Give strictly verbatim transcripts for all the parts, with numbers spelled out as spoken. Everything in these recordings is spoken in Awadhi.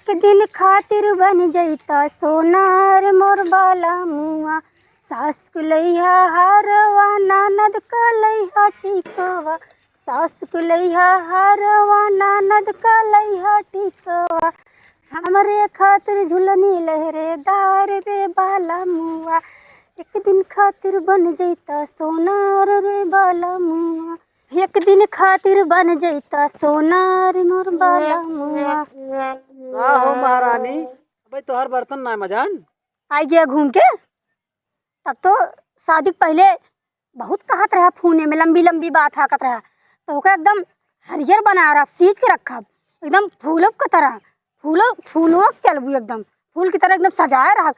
एक दिन खातिर बन जइता सोनार मोर बाला मुआ, सास क लइहा हारवा, ननद क लइहा टिकवा, सास क लइहा हारवा, ननद क लइहा टिकवा, हमरे खातिर झुलनी लहरेदार रे बाला मुआ, एक दिन खातिर बन जइता सोनार रे बाला मुआ, एक दिन खातिर बन जइता सोनार मोर बाला मुआ। का हो महारानी, अबे तोहार बर्तन ना मजान? आई गया घूम के। तब तो शादी के पहले बहुत कहत रहा, फोने में लंबी लंबी बात हाकत रहा, तो ओके एकदम हरियर बना रहा, सींच के रखब, एकदम फूलब की तरह, फूलो फूलो चलबू एकदम, फूल की तरह एकदम सजाए रहब,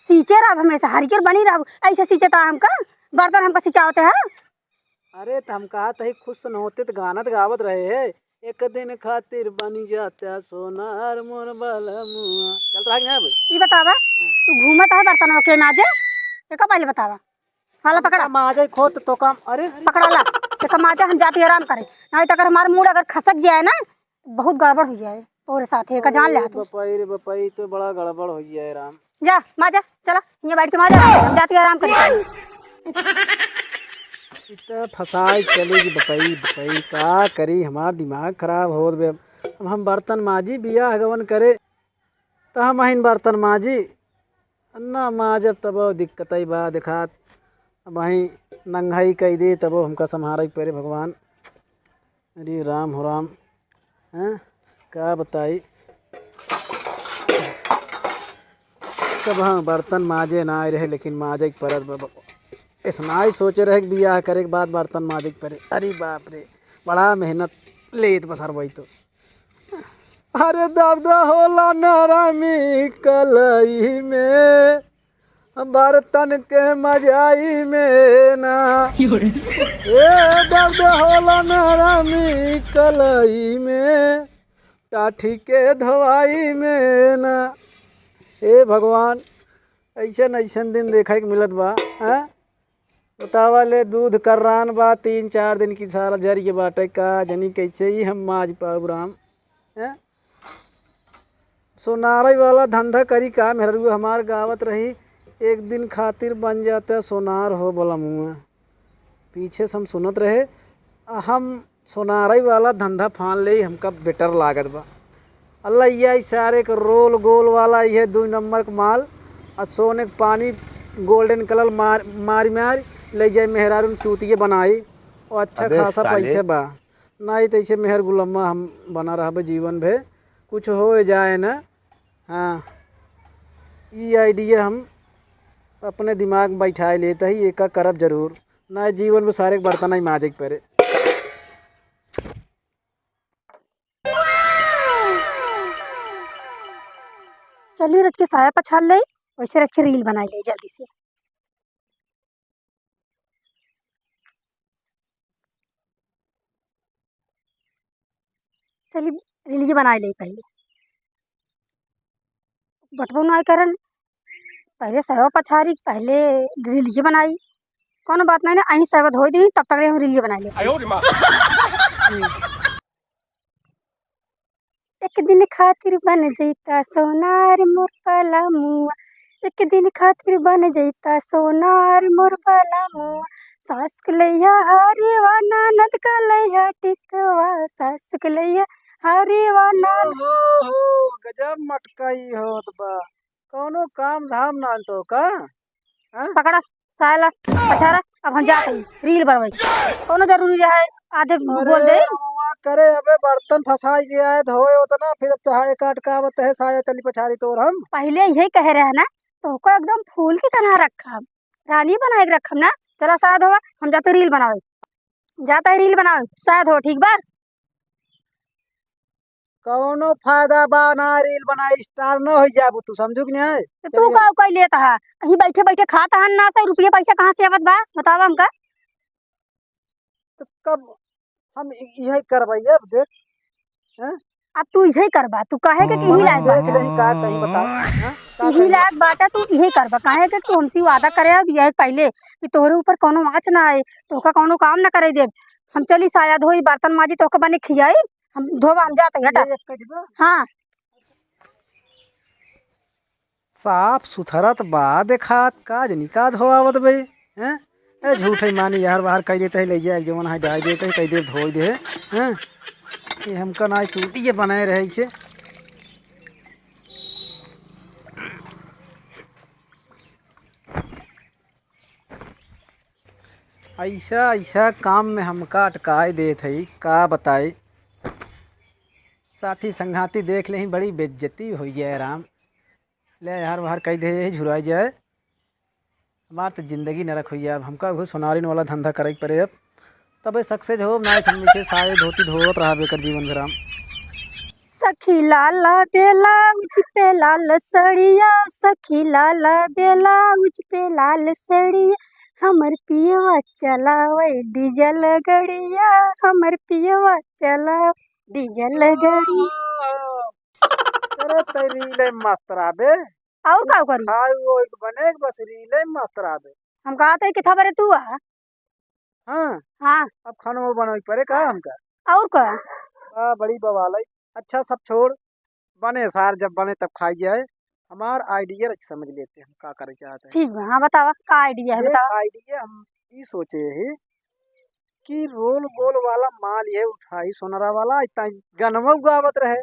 सींचे रहब, हमेशा हरियर बनी रहब। ऐसे सींचे तो हमका बर्तन हमका सिंचावते हैं। अरे, त हम कहत हई, खुश न होते त गाना त गावत रहे है, "एक दिन खातिर बन जाता सोनार मोर बलमुआ।" चलत रहा कि नहीं भाई? ई बतावा, हाँ। तू घूमत है बर्तनवा के माजे, एका पहले बतावा। हाला पकड़ा। माजे खोत तो काम, अरे। पकड़ा ला, एका माजे हम जाती आराम करे, नहीं तो अगर हमार मूड अगर खसक जाए ना, बहुत गड़बड़ हो जाए तोरे साथ, एका जान ले अरे तू। बपाई रे बपाई, तो बड़ा गड़बड़ हो जाए राम। जा, माजा, चला, हियाँ बैठ के माजा, हम जाती आराम करी। इतना फसाई चली कि बपई, बपई, का करी, हमार दिमाग खराब होत बे। अब हम बर्तन माजी, बियाह गवन करे, त हम अहिन बर्तन माजी, ना माजब तब दिक्कतई बा, देखात, अब अहीं नंगाई कई दे, तब हमका सम्हारे के परे भगवान। अरे राम हो राम, हैं? का बताई? तब हाँ, बर्तन माजे ना आए रहे, लेकिन माजे के परत बा। ऐसना ही सोचे रहे कि बियाह करे के बाद बर्तन माजे के परे। अरे बाप रे, बड़ा मेहनत लेत बसर वही तो। अरे दर्द होला नरमी कलई में, बर्तन के मजाई में ना। ए दर्द होला नरमी कलई में, टाठी के धोवाई में ना। हे भगवान, ऐसन ऐसन दिन देखे के मिलत बा, हैं? बतावा ले, दूध कर्रान बा, तीन चार दिन की साला जर के बाटे, का जनी कैसे ही हम माज पाऊ राम, हैं? सोनारई वाला धंधा करी का मेहररुआ हमार गावत रही, "एक दिन खातिर बन जाता सोनार हो बलमुआ।" पीछे से हम सुनत रहे, आ हम सोनारई वाला धंधा फान लेई, हमका better लागत बा। अल्लाह, यह सारे के रोल गोल वाला, यह दुई नंबर के माल, आ सोने के पानी golden colour मार, मारी मारी ले जाए मेहरारू चूतिए बनाई, और अच्छा अबे खासा साले। पैसे बा। नाहीं त ऐसे मेहर गुलम्मा हम बना रहबे जीवन भे, कुछ हो जाए ना। हाँ, ई idea हम अपने दिमाग में बैठाए लेत ही, एका करब जरूर। ना जीवन में सारे के बर्तन ही माजे के परे। चली रच के साया पछार ले, वैसे रच के reel बनाई ले जल्दी से। चली, reel बनाई ले पहले। बटबो ना करन, पहले सहवा पछारी, पहले reel बनाई। कौनो बात नहीं ना, अहीं सहवा धोई दी, तब तक ले हम reel बनाई ले। आयो रे माँ। हम्म। एक दिन खातिर बन जइता सोनार मोर बलमुआ, एक दिन खातिर बन जइता सोनार मोर बलमुआ, सास के लइहा हारवा, ननद के लइहा टिकवा, सास के लइहा हारवा, ननद। ओहो, गजब मटकाई होत बा। कौनो काम धाम ना तो का? हाँ? पकड़ा, साला, पछारा, अब हम जात हई, reel बनवाई। कौनो जरूरी रहे, आधे बोल दे। अरे, रउआ करे, अबे बर्तन फंसाई के आए, धोए उतना, फिर अब चाहे काट का आवत है, साया चली पछारी तोर हम। पहले यही कहे रहे ना, तोहका एकदम फूल की तरह रखब, रानी बनाए के रखब ना। चला साया धोवा, हम जाते reel बनावे, जाता है reel बनावे, साया धो, ठीक बा? कौनो फायदा बा ना, reel बनाई star न हो जाबू तू, समझू कि नहीं? तो चलिए। तू का, का लेत हा? अहीं बैठे बैठे खात हन ना, से रुपये पैसा कहाँ से आवत बा? बतावा हमका। तो कब हम इ-, इहे करवाई अब देख, हैं? अब तू इहे करबा, तू काहे के, हाँ, इही लायक देख बाटा। ले का कहीं बता, हैं? का इही कहीं? लायक बाटा, तू इहे करबा, काहे के तू हमसे वादा करे अब यह पहले कि तोहरे ऊपर कौनो आँच ना आए, तोहका कौनो काम ना करे देब। हम चली साया धोई, बर्तन माजी, तोहका बने खियाई, हम धोबा, हम जात हई, हटा। ये एक कट बा। हाँ। साफ सुथरा त बा देखात, का जनी का धोआवत बे, हैं? ए, झूठ है मानी, यहर बाहर कइ देत है, लइ जाए, जवन है डाल देत है, कइ देर धोइ दे, हैं? ये हमका ना टूटी, ये बनाए रहे इसे। ऐसा, ऐसा काम में हमका अटकाए देत है, का बताई। साथी संघाती देख लेही, बड़ी बेइज्जती होइ गया है राम। ले, यहर बाहर कइ दे, यही झुराइ जाए। हमार त जिंदगी नरक होइ गया। अब हमका उहो सोनारिन वाला धंधा करइ के परे अब। तबे सक्सेस हो, ना हम इसे साये धोती धोवत रहबे कर जीवन भर हम। सखी लाला ब्लाउज पे लाल सड़िया, सखी लाला ब्लाउज पे लाल सड़िया, हमर पियवा चलावे डीजल गड़िया, हमर पियवा चला डीजल गड़िया। अरे तैं रीले मस्त रहबे। और का करी? खाए वो एक बने के बस रीले मस्त रहबे। हम कहत है कि था बरे तू आ। हाँ। हाँ। अब खाना वो बनावे परे का हमका? और का? आ, बड़ी बवाल है। अच्छा सब छोड़, बने सार जब बने तब खाई जाए। हमार आइडिया समझ लेते हम का करे चाहते हैं। ठीक बा, हाँ बतावा का आइडिया है, ये बतावा। आइडिया हम ई सोचे ही कि रोल गोल वाला माल ये उठाई सोनरा वाला, इतना गनवा गावत रहे।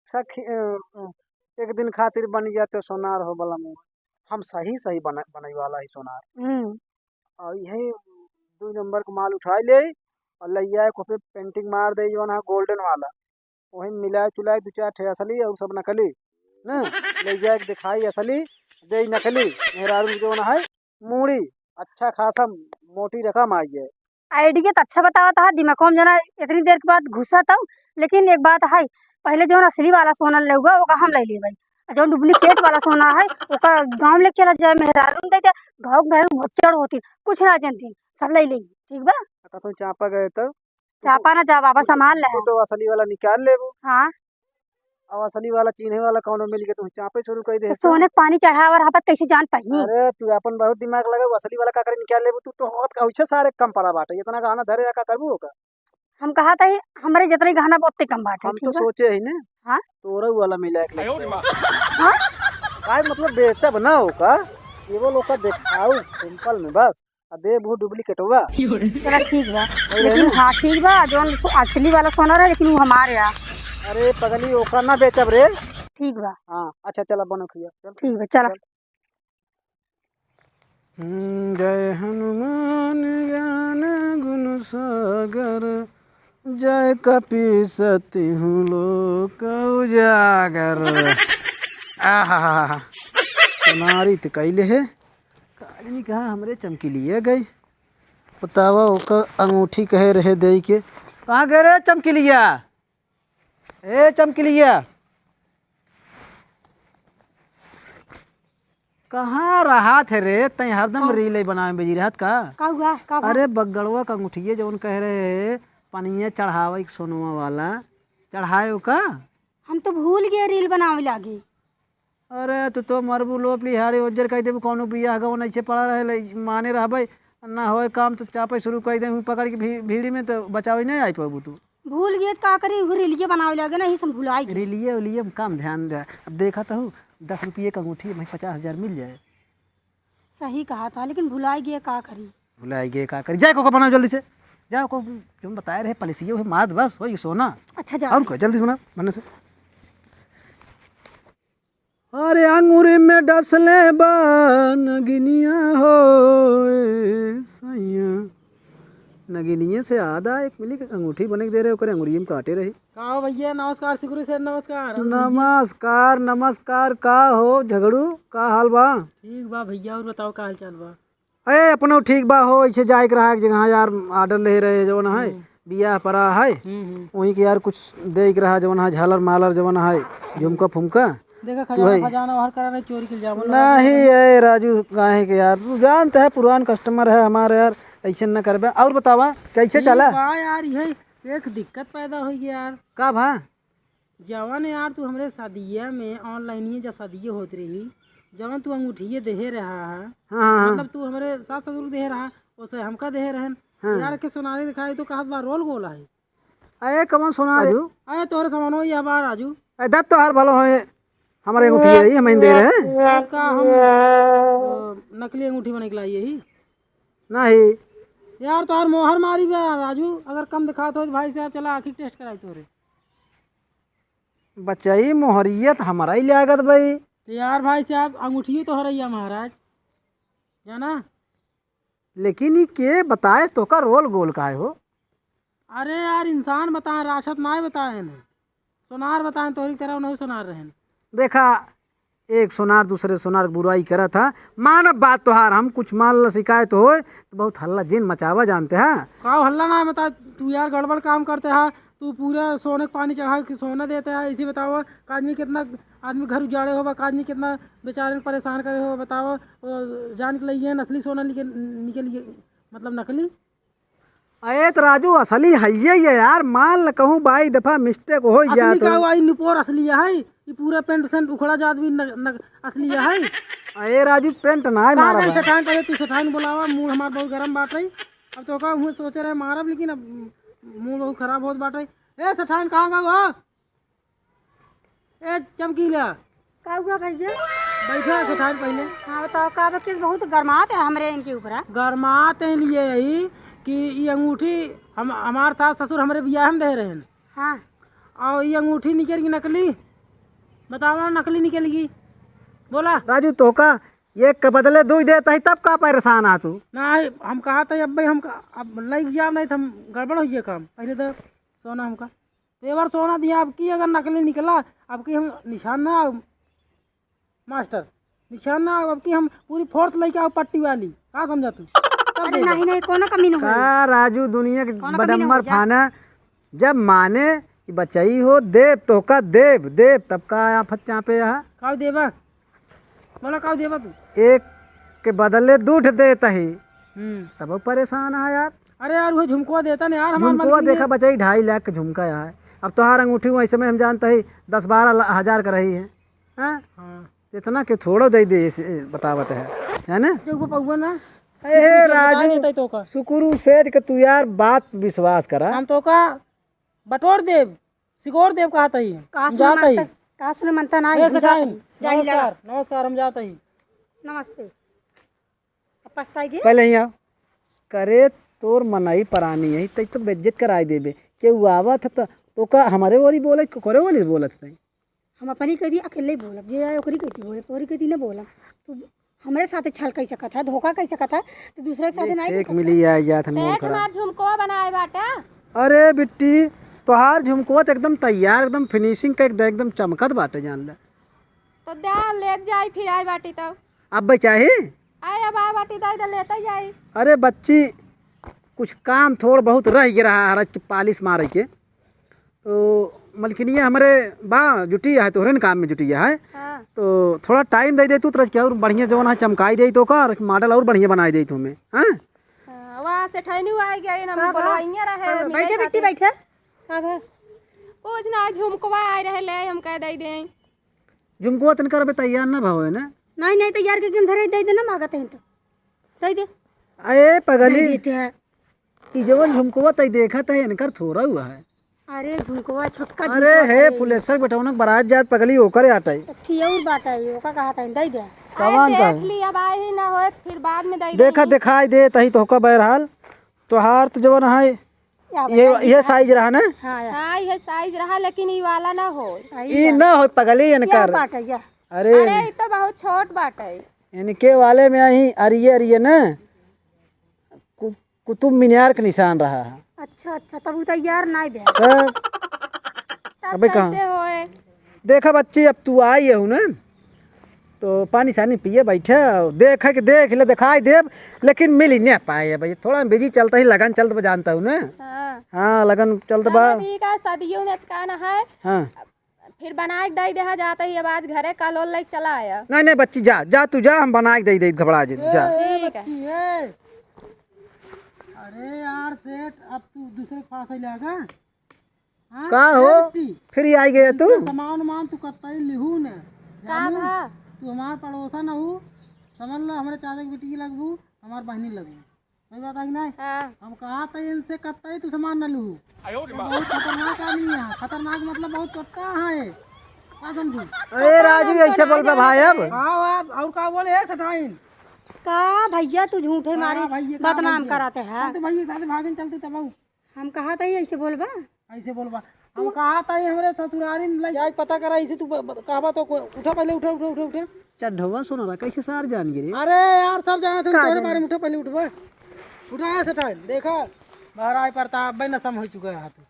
सखी, अ, अ, एक दिन खातिर बन जाते सोनार हो बलम, हम सही सही बना-, बनई वाला ही सोनार। हम्म। और यही दुई नंबर के माल उठाई ले और लइया को पे पेंटिंग मार दे, जौन है गोल्डन वाला, वही मिलाए चुलाए दो चार ठे असली और सब नकली, ना, ले जाए के दिखाई असली, दे नकली, मेहरारू जौन है मूड़ी अच्छा खासा मोटी रकम आई है। आइडिया तो अच्छा बतावत है, दिमाग में जना इतनी देर के बाद घुसा था, लेकिन एक बात है, पहले जौन असली वाला सोना लेगा, ओका हम ले लेबै, आ जौन डुप्लीकेट वाला सोना है, ओका गाँव लेके चला जाए, मेहरारू में दे दे, गाँव के मेहरारू भच्चड़ होती, कुछ ना जानती, सब ले लेगी, ठीक बा? तो चापा गए तो चापा ना जा बाबा, तू तो, संभाल ले। तू तो असली वाला निकाल लेबू। हाँ। अब असली वाला चीन्हे वाला कौनो मिल के तू चापे शुरू कर दे तो तो। सोने के पानी चढ़ावा रहा, कैसे जान पाई? अरे तू अपन बहुत दिमाग लगा, असली वाला का करे निकाल लेबू, तू तो होत का उछे सारे कम पड़ा बाटे, इतना गहना धरे का करबू होगा? हम कहा था हमरे जितने गहना बा ओतने कम बाटे, हम ठीक तो बा? सोचे ही ने। हाँ? तोरा वाला मिला के लेते हैं। हाँ? काय मतलब बेचब ना होगा, केवल ओका देखाऊ सिंपल में बस। आ देबू डुप्लीकेटवा। चला ठीक बा। वही लेकिन ना? हाँ ठीक बा, जौन सो-, असली वाला सोना रहे लेकिन वो हमारे आ। अरे पगली ओका ना बेचब रे। ठीक बा। हाँ अच्छा चला बनो खिया चल। ठीक बा चला। चल। हम्म, जय हनुमान ज्ञान गुण सागर, जय कपीसति हूँ लोक उजागर। आहा, सोनारी त कइले है। काजनी कहाँ हमरे चमकीलिया गई? बतावा ओकर अंगूठी कहे रहे देई के। कहाँ गए रे चमकीलिया? ए चमकीलिया, कहाँ रहत है रे? तैं हरदम का? रील बनावे में बिजी रहत का? का हुआ? का हुआ? अरे बगड़वा का अंगूठिया जौन कहे रहे पनिया चढ़ावे के सोनवा वाला, चढ़ाए ओका? हम तो भूल गए रील बनावे लागी। अरे तू तो मरबू लोप लिहाड़ी ओज्जर कइ देबू, कौनो बियाह गवन ऐसे पड़ा रहे ले, माने रहबे, ना होए काम तो चापे शुरू कइ दे, पकड़ के भी-, भीड़ी में तो बचावे नहीं आई पाबू तू। भूल गए का करी, उहे रीलिये बनावे लागे ना, यही से हम भुलाई गए। रीलिये उलिये में कम ध्यान दे। अब देखा तो हूँ, दस रुपये का अंगूठी में पचास हजार मिल जाए। सही कहा था, लेकिन भुलाई गए का करी। भुलाई गए का करी, जाए को बनाओ जल्दी से, जाओ को जो बताए रहे पलिसिये उहे मार दे बस, होई सोना। अच्छा जा। और को जल्दी से बना, बनने से। अरे अंगूरी में डसले बा नगिनिया हो ए सैया। नगिनिये से आधा एक मिली के अंगूठी बने के दे रहे, ओकरे अंगूरिये में काटे रही। का हो भैया, नमस्कार, सिकुरी सेठ, नमस्कार। नमस्कार, नमस्कार, का हो झगड़ू, का हाल बा? ठीक बा भैया, और बताओ का हाल चाल बा? ए, अपनो ठीक बा हो, ऐसे जाए के रहा एक जगह यार, ऑर्डर ले रहे जवन है, हम्म। बियाह पड़ा है, हम्म, हम्म। वहीं के यार कुछ दे के रहा जवन है, झालर मालर जवन है, झुमका फुमका। देखा तू खजाना है। खजाना बाहर करा नहीं, चोरी के इल्जाम लगा नहीं, दिया। ए राजू, काहे के यार, तू जानते है पुरान कस्टमर है हमारे यार, ऐसे न करबे। और बतावा, कैसे ठीक चला? बा यार, यही एक दिक्कत पैदा हो गया यार। का भा? जवन यार तू हमरे शादिया में, ऑनलाइनिये जब शादिये होत रही, जवन तू अंगूठिये देहे रहा है, हाँ, हाँ, हाँ। मतलब तू हमरे सास ससुर देहे रहा, ओसे हमका देहे रहन। हाँ। यार के सोनारी दिखाई तो कहत बा रोल गोल है। अरे कवन सोनार है? राजू? अरे तोहरे समानो ये बा राजू। अरे दत्त तोहार भलो होए। हमारे अंगूठी यही हम दे रहे हैं। का हम, अ, नकली अंगूठी बना के लाई यही? नहीं। यार, तोहार मोहर मारी बा, राजू। अगर कम दिखात हो तो भाई साहब, चला आँखी टेस्ट कराई तोरे। बचई, मोहरियत हमारा ही लागत भाई। तो यार, भाई साहब, अंगूठियो तो हरैया महाराज, जाना। लेकिन ई के बताए तोका रोल गोल काहे हो? अरे यार, इंसान बताए, राक्षस नाय बताए न। सोनार बताए, तोहरी तरह नहीं सोनार रहन। देखा, एक सोनार दूसरे सोनार के बुराई करत है। मानब बात तोहार, हम कुछ मान ल शिकायत होए तो बहुत हल्ला जिन मचावा जानते हैं। का हल्ला ना मचा, तू यार गड़बड़ काम करते है। तू पूरा सोने के पानी चढ़ा के सोना देते है। इसी बतावा, काजनी कितना आदमी घर उजाड़े हो बा, काजनी कितना बेचारे परेशान करे हो, बतावा। वो जान के लइए नकली सोना निकल, निकल, मतलब नकली। अरे तो राजू, असली हइये ये यार, मान ल कहूँ बाई दफा मिस्टेक हो गया असली तो। का हुआ, ई निपोर असली है, ई पूरा पेंट सेंट उखड़ा जात भी न, न, असली है। अरे राजू, पेंट ना है का मारा जन बा। सेठान पहले तू सेठान बुलावा, मूड हमार बहुत गरम बाटे। अब तो का हुए सोचे रहे मारब, लेकिन अब मूड बहुत खराब होत बाटे। ए सेठान, कहाँ गवा हो? ए चमकीला, का हुआ भैया? बैठा सेठान पहले। हाँ बताओ, का बात, किस बहुत गरमात है हमरे इनके ऊपर, हाँ? गरमात है लिए यही कि ई अंगूठी हम, हमार सास ससुर हमरे बियाह में दे रहे हैं। हाँ। और ई अंगूठी निकल की नकली, बताओ ना, नकली निकल की। बोला। राजू, तोका एक के बदले दुइ देत ही, तब का परेशान आ तू? नहीं, हम कहा था अब भाई, हम का, अब लग जाओ, नहीं तो हम गड़बड़ हो जाए काम। पहले तो सोना हमका, तो ये बार सोना दिया, अब की अगर नकली निकला, अब की हम निशान ना आओ मास्टर, निशान ना आओ, अब की हम पूरी फोर्स लेके आओ पट्टी वाली, का समझा तू? तब अरे देबा। नहीं, नहीं, कोनो कमी नहीं होई। का राजू, दुनिया के कोनो कमी नहीं बडम्बर हो जा। फाना, जब माने कि बचई हो, देब तोहका, देब, देब, तब का आफत चापे यहाँ? का देबा? बोला, का देबा तू? एक के बदले दू ठे देत ही, हम्म। तब परेशान है यार। अरे यार, वो झुमकुआ देता नहीं यार, हमार झुमकुआ मालकिन देखा ने बचई, ढाई लाख के झुमका है। अब तोहार अंगूठी वही समय हम जानते ही दस बारह ला-, हजार का रही है, हैं? हाँ। इतना के थोड़ा दे दे, इसे बतावत है, है ना? जो को पौवा ना, ए, शुक्रू से बता राजू, देता ही तो का। शुक्रू सेठ के तू यार बात विश्वास करा। हम तो का बटोर देब, सिगोर देब कहत ही। कहा हम सुने जात ही। मनता, कहा सुने मनता ना, ए, हम जात सेठाइन, ही। जाई लगा। नमस्कार, नमस्कार, हम जात ही। नमस्ते। अब पछताई गे? पहले ही आओ। करे तोर मनई परानी है, तई तो बेइज्जत कराई देबे। केहू आवत है तो, तो का हमारे ओरी बोले, करे ओरी बोलत है? हम अपनी कह दी, अकेले ही बोलब, जे आए ओकरी कहती बोलब, तोरी कहती न बोलब। तू हमरे साथे छल कई सकत है, धोखा कई सकत है, तो दूसरे के साथे देख, नहीं कई सेठ सकत मिली है। आए जात है, सेठ मोखरा। हमार झुमको बनाए बाटा। अरे बिट्टी, तोहार झुमको तो एकदम तैयार, एकदम finishing का, एकदम, एकदम चमकत बाटे, जान ले। तो दे, ले जाई, फिर आई बाटी तब। अब चाही? आए, अब आए बाटी, दे दे, लेते जाई। अरे बच्ची, कुछ काम थोड़ बहुत रह गया रहा है, पालिश मारे के। तो मलकिनिया हमरे बा जुटी है, तोहरे न काम में जुटी है। हाँ। तो थोड़ा टाइम दे दे तू, तुरंत क्या और बढ़िया जौन है चमकाई दे तो का, और मॉडल और बढ़िया बनाई दे तुम्हें, हाँ? हाँ, वहाँ से ठहनी हुआ है गया, हम का बा? बोलवाइया रहे, हाँ, मिले बैठे बिट्टी, खातिर। बैठे। का बा? कुछ ना, झुमकवा आए रहे, ले हम कह दे दें। झुमकवा तनकर अबे तैयार ना भवे ना। नहीं, नहीं, तैयार के हम धरे दे देना, मांगत हैं तो। दे दे। अरे पगली। दे देते हैं। ई जवन झुमकवा तई देखत है, इनकर थोड़ा हुआ है। अरे झुमकवा, छोटका अरे झुमकवा हे है। फुलेसर बेटौनक बारात जात पगली, ओकरे आटई। तो फिर और बात है, ओका कहा था, दे दे। कवन अरे का देख है? ली, अब आए ही ना होए, फिर बाद में दे देखा, देंगे। दिखाई दे तही तोहका बहरहाल। तोहार तो जवन है, या ये, बताइए ये का? साइज रहा ना? हाँ, या। हाँ, ये साइज रहा, लेकिन ई वाला ना हो। हाँ, ई ई वाला। ना हो पगली या इनकर। बात है, या। अरे। अरे, ई तो बहुत छोट बाटे। इनके वाले में आई अरिये अरिये ना, कु-, कुतुब मीनार के निशान रहा है। अच्छा, अच्छा, तब उ तैयार नहीं बे। तो तब अबे कहाँ? कैसे होए? देखा बच्ची, अब तू आई है ना, तो पानी सानी पिए बैठे, देखे के देख ले, दिखाई देब, लेकिन मिल ही नहीं पाए है भाई। थोड़ा बिजी चलता ही, लगन चलत बा, जानता हूँ ना। हाँ। हाँ, लगन चलत बा। चलो ठीक है, सदियों में अचकाना है। हाँ। फिर बनाए के दे देहा जाता ही, अब आज घरे कल और लेके चला आया। नहीं, नहीं बच्ची, जा, जा तू जा, हम बनाए के दे दे, घबरा जिन, जा। ए, ठीक है। बच्ची, ए। अरे यार सेठ, अब तू दूसरे के पास ही लागा। हाँ? का हो? ए, बिट्टी। फिर ही आई गया तू? इनसे सामान उमान तू कतई लिहू न। का जानू? भा? तू हमार पड़ोसन हऊ, समझ लो, हमरे चाचा के बेटी के लगबू, हमार बहिनी लगबू। सही बात है कि नहीं? हाँ। हम कहा था इनसे कतई तू सामान न लिहू। ये बहुत खतरनाक आदमी है। खतरनाक मतलब बहुत चोट्टा है। का समझू? ए राजू, ऐसे बोलबे भाई अब? हाँ, अब और का बोले है सेठाइन? का भैया तू झूठे मारे हाँ, भैया, का बदनाम भैया? कराते हैं। चल तो भैया साथे भागन चलते तब। हम कहा था ही ऐसे बोलबा? ऐसे बोलबा। हम कहा था ही हमरे ससुरारी में लग जाए पता करा ऐसे तू ब-, ब-, कहबा तो को-, उठा पहले, उठा, उठा, उठा, उठा। चड्ढवा सोनरा कैसे सार जान गिरे? अरे यार सब जाना तुम का तोरे जाने? बारे में उठा पहले उठबा। उठा है सेठाइन, देखा महाराज प्रताप भाई नशा में हो चुका है तू।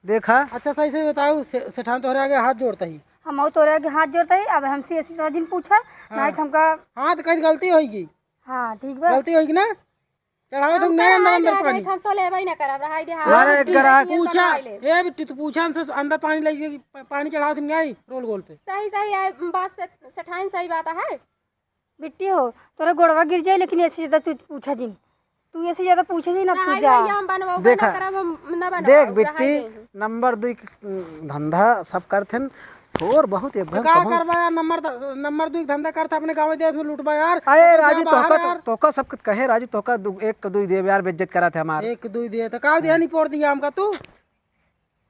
देखा। अच्छा सही से बताओ से-, सेठाइन तोहरे आगे हाथ जोड़ता ही। हम और तोरे आगे हाथ जोड़ता ही, अब हमसे ऐसी तरह जिन पूछा, हाँ। नहीं तो हमका हाँ तो कहीं गलती होगी। हाँ ठीक बा। गलती होगी ना? चढ़ाओ तुम नहीं अंदर अंदर पानी। हम तो लेबे ही ना करब, रहाई दे। अरे बिट्टी, गरा पूछा। ए बिट्टी तू पूछा हमसे अंदर पानी ले प-, पानी चढ़ाओ तुम नहीं रोल गोल पे। सही सही है बात से, सेठाइन सही बात है। बिट्टी हो, तोरा गोड़वा गिर जाए लेकिन ऐसे ज्यादा तू पूछा जिन। तू ऐसे ज्यादा पूछे जिन, अब तू रहाई जा। भैया हम बनवाओ देखा। ना करब, हम ना बनवाओ, देख रहाई बिट्टी, दे। नंबर दुई के, उम, धंधा सब करथेन, थोर बहुत एक तो भर का कहो। करबा यार, नंबर द-, नंबर दुई के धंधा करता अपने गाँव देश में लूटबा यार। अरे अपने राजू, बाहर तोहका, यार। तोहका सब कहे राजू, तोहका दु-, एक के दुई देब यार, बेइज्जत करत है हमार। एक के दुई दे, तो का दिया नहीं पोर दिया हमका तू?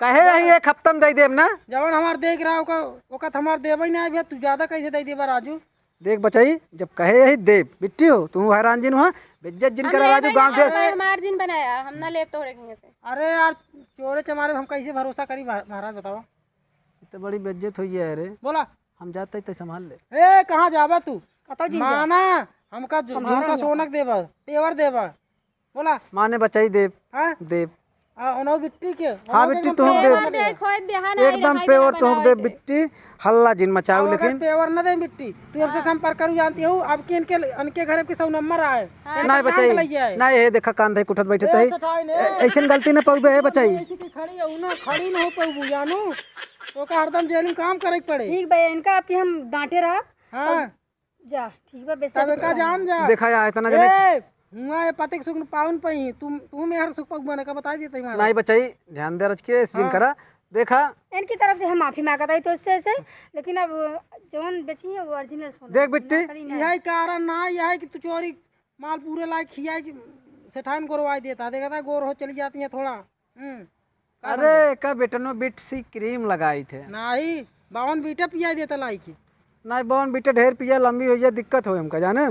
कहे यही एक हफ्ता में दे देब ना। जवन हमार देख रहा ओका, ओका तो हमार देबे ही ना भैया, तू ज्यादा कैसे दे देबा राजू? देख बचाई, जब कहे यही देब, बिट्टी हो, तू हैरान जिन हुआ, बेइज्जत जिन हम करा लेबे राजू ना गाँव से। करब, हमार जिन बनाया, हम ना लेब तोहरे कहीं से। अरे यार, चोरे चमारे पे हम कैसे भरोसा करी महा-, महाराज बतावा? इतनी बड़ी बेइज्जत हुई है रे। बोला। हम जाते ही तो संभाल ले। ए, कहाँ जाबा तू? कतौ जिन जा। माना, हमका झु-, संभाल झुमका ले। सोनक देबा, पेवर देबा। बोला। माने बचाई देब। हाँ? देब। आ, उन्हों बिट्टी के, हाँ, उन्हों बिट्टी के तुहक पेवर देब। दे, खोद दे, हाँ, ना, एकदम ना, पेवर ना, तुहक ना, देब ना, बिट्टी, हल्ला जिन मचाऊ अगर लेकिन। पेवर न दे बिट्टी, तू हमसे हाँ। संपर्क करू जानती हो, अब के इनके, इनके घर के सौ नंबर आए। हाँ। इनके नहीं टांग बचाई, लग जाए। नहीं, ये देखा कान धई कुठत बैठे ए, तही। सठाई ने। ए, ऐसन गलती न पाउबे, ए, बचाई। ऐसी की खड़ी है, ना खड़ी न हो पाउबू, जानू। तो का हरदम जेल में काम करे के पड़े। ठीक बा, इनका आपके हम डांटे रहा। हाँ। जा, ठीक बा, बेइज्जत तबे का करवा। जान जा। देखा या, इतना जने ए, हुआ ये पति के सुख पाउन पई, तुम, तुम यार सुख पक बने का बता देते हमारा। नहीं बचाई, ध्यान दे रच के, इस जिन हाँ। करा। देखा। इनकी तरफ से हम माफी मांगत हई तो इससे, से, लेकिन अब जौन बेची है वो original सोना, देख बिट्टी। नकली नहीं। यही कारण ना, यही कि तू चोरी माल पूरे लायक खिया कि सेठान गोरवाई देता, देखा था गोर हो चली जाती है थोड़ा। हम्म, का अरे, समझे? का बेटनो बिट सी क्रीम लगाई थे। नाही, बावन बीटा पिया देता लाई की। नाही, बावन बीटा ढेर पिया, लंबी हो जाए, दिक्कत हो हमका, जाने।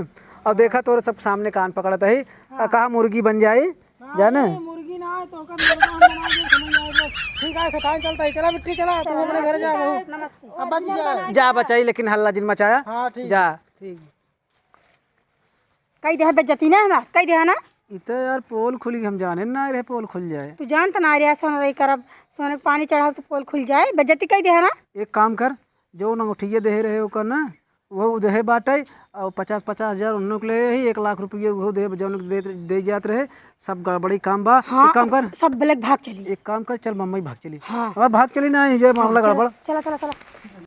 अब देखा तोरे सब सामने कान पकड़त ही, हाँ। आ कहा मुर्गी बन जाई, नाही, जाने। मुर्गी ना, तो ओकर मुर्गा हम बना के समझ आए बस। ठीक है, सेठान चलता ही, चला बिट्टी चला, तू अपने घर जा, बहू। नमस्ते। अब बच जा। जा बचाई, लेकिन हल्ला जिन मचाया। हाँ, ठीक। जा। ठीक। कई देहा बेइज्जती ना हमार, कई देहा ना। इ त यार पोल खुली, हम जाने ना रहे पोल खुल जाए। तू जानत ना रहे सोना रही करब, सोने के पानी चढ़ाओ तो पोल खुल जाए, बेइज्जती कई देहा ना। एक काम कर, जौन अंगूठिया देहे रहे ओकर ना, वो देहे बाटे, और पचास पचास हजार उन्हों के ले ही, एक लाख रुपये वो दे, जौन दे, दे जात रहे, सब गड़बड़ी काम बा। हाँ, एक काम कर। सब ब्लैक भाग चली। एक काम कर, चल मम्मी भाग चली। हाँ। अब भाग चली ना, ये मामला चल, गड़बड़। चला, चला, चला।